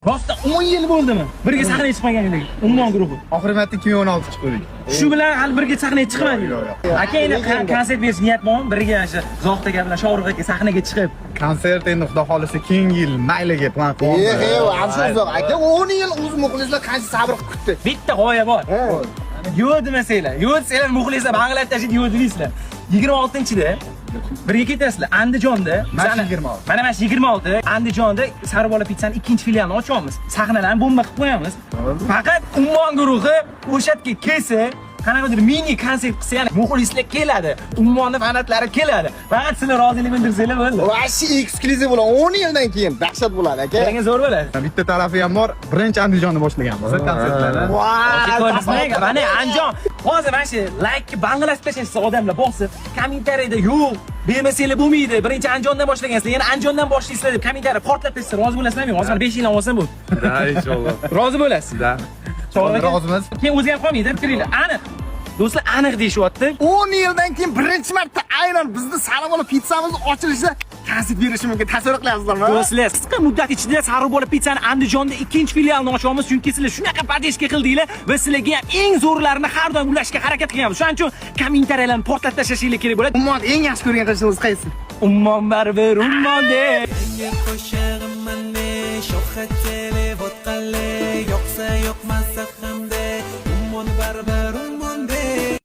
Rostdan 10 yil bo'ldimi? Birga sahnaga chiqmaganingizga. Ummon guruhi. Oxirgi marta 2016 chiqdik. Shu bilan hali birga sahnaga chiqmadingiz. Yo'q, yo'q. Aka, endi konsert berish niyat bormi? Birga shu Zohid aka bilan Shohrux aka sahnaga chiqib. Konsert endi xudo xolisa keyingi yil mayliga plan qilyapmiz. Afsus yo'q aka, 10 yil o'z muxlislar qancha sabr qilib kutdi. Bitta g'oya bor. Yo'q demasanglar, yo'q desanglar muxlislar bang'ilab tashlaydi, yo'q demaysizlar. 26-da birga ketasizlar Andijonda. Mana shu 26. Mana shu 26 Andijonda Saribola Pizza'ning ikkinchi filialini ochyapmiz. Sahnalarni bomba qilib qo'yamiz. Faqat Ummon guruhi o'sha yerga kelsa, qanaqadir mini konsert qilsa, ya'ni muxlislar keladi. Ummonni fanatlari keladi. Faqat sizlar rozilik bildirsanglar bo'ldi. Вообще eksklyuziv bo'ladi. 10 yildan keyin dahshat bo'ladi aka. Keling, zo'r bo'ladi. Bitta tarafi ham bor. Birinchi Andijonni boshlaganmiz konsertlarni. Ko'rdingizmi? Mana Andijon. Hozir mana shu laykni bang'ilashib tashlashsa odamlar bosib, kommentariyada yo'q, bermasanglar bo'lmaydi. Birinchi Andijondan boshlagansizlar, yana Andijondan boshlaysizlar deb kommentariy portlab tashlasa rozi bo'lasizlarmi? Hozir 5 yildan olsam bu. Да, inshaalloh. Rozi bo'lasiz. Да. Shohrux aka? Rozimiz. Keyin o'zgarib qolmaydi, fikringlar. Aniq. Do'stlar aniq deyishyapti. 10 yildan keyin birinchi marta aynan bizni Saribola pizzamiz ochilishida konsert berishi mumkin. Tasavvur qilyapsizlarmi? Do'stlar, qisqa muddat ichida Saribola Pizza'ni Andijonda ikkinchi filialini ochamiz, chunki sizlar shunaqa поддержка qildinglar va sizlarga ham eng zo'rlarini har doim ulashga harakat qilganmiz. Shuning uchun kommentariyalarni portlatib tashlashinglar kerak bo'ladi. Ummon eng yaxshi ko'rgan qo'shig'ingiz qaysi? Ummon baribir ummon deb. Yangi qo'shig'im sho'xi televotqali yoqsa yoqmasa hamda ummon baribir.